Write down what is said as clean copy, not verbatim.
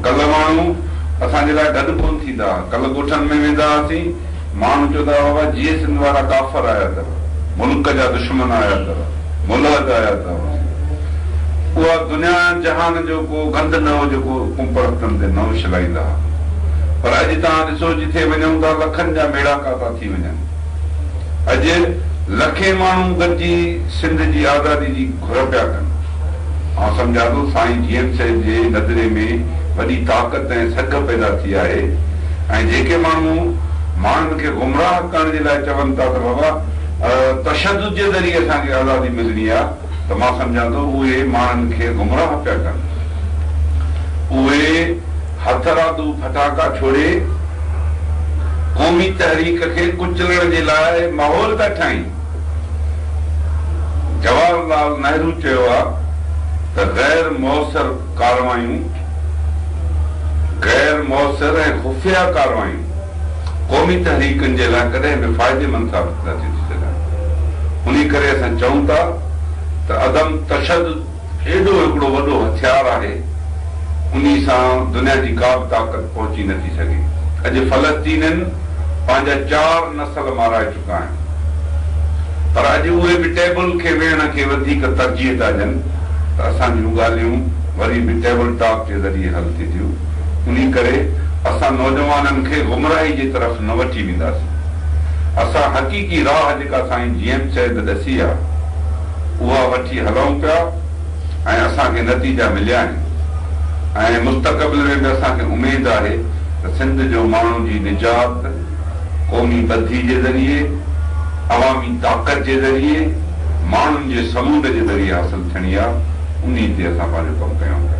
ڪلهه ماڻهو اسان جي لاء گڏ ڪونه ٿيندا ها. ڪلهه ڳوٺن ۾ ويندا هئاسين، ماڻهو چوندا هئا بابا جيئي سنڌ وارا ڪافر آيا اٿو، ملڪ جا دشمن آيا اٿو، ملحد آيا اٿو. اها دنيا جهان جو ڪو گند نه هو جيڪو قومپرستن تي نه اڇلائيندا ها. پر اڄ توهان ڏسو جٿي وڃون ٿا لکن جا ميڙاڪا ٿا ٿي وڃن. اڄ لکين ماڻهو گڏجي سنڌ جي آزادي جي گهر پيا ڪن. آئون سمجهان ٿو سائين جي ايم سيد جي نظريي ۾ وڏي طاقت ۽ سگهه پيدا ٿي آهي ۽ جيڪي ماڻهو ماڻهن کي گمراهه ڪرڻ جي لاء چون ٿا ته بابا تشدد جي ذريعي اسان کي آزادي ملڻي آ ته مان سمجهان ٿو اهي ماڻهن کي گمراهه پيا ڪن. اهي هٿرادو ڦٽاڪا ڇوڙي قومي تحريڪ کي ڪچلڻ جي لاء ماحول پيا ٺاهين. جواهر لال نهرو چيو آ ته غير موثر ڪاروايون، غير موثر ۽ خفيه ڪاروايون قومي تحريڪن جي لاء ڪڏهن به فائديمند ثابت نه ٿيون ٿي سگهن. انهي ڪري اسان چئون ٿا ته عدم تشدد ايڏو هڪڙو وڏو هٿيار آهي، انهي سان دنيا جي ڪا به طاقت پهچي نه ٿي سگهي. اڄ فلسطينين پنهنجا چار نسل مارائي چڪا آهن، پر اڄ اهي به ٽيبل کي ويهڻ کي وڌيڪ ترجيح ٿا ڏين ته اسان جون ڳالهيون وري به ٽيبل ٽاڪ جي ذريعي حل ٿينديون. انهي ڪري اسان نوجوانن کي گمراهي جي طرف نه وٺي وينداسين. اسان حقيقي راهه جيڪا سائين جي ايم سيد ڏسي آ، اها وٺي هلئون پيا ۽ اسان کي نتيجا مليا آهن ۽ مستقبل ۾ به اسان کي اميد آهي ته سنڌ جو ماڻهن جي نجات قومي ٻڌي جي ذريعي، عوامي طاقت جي ذريعي، ماڻهن جي سمنڊ جي ذريعي حاصل ٿيڻي آ، انهي تي اسان پنهنجو ڪم ڪيون پيا.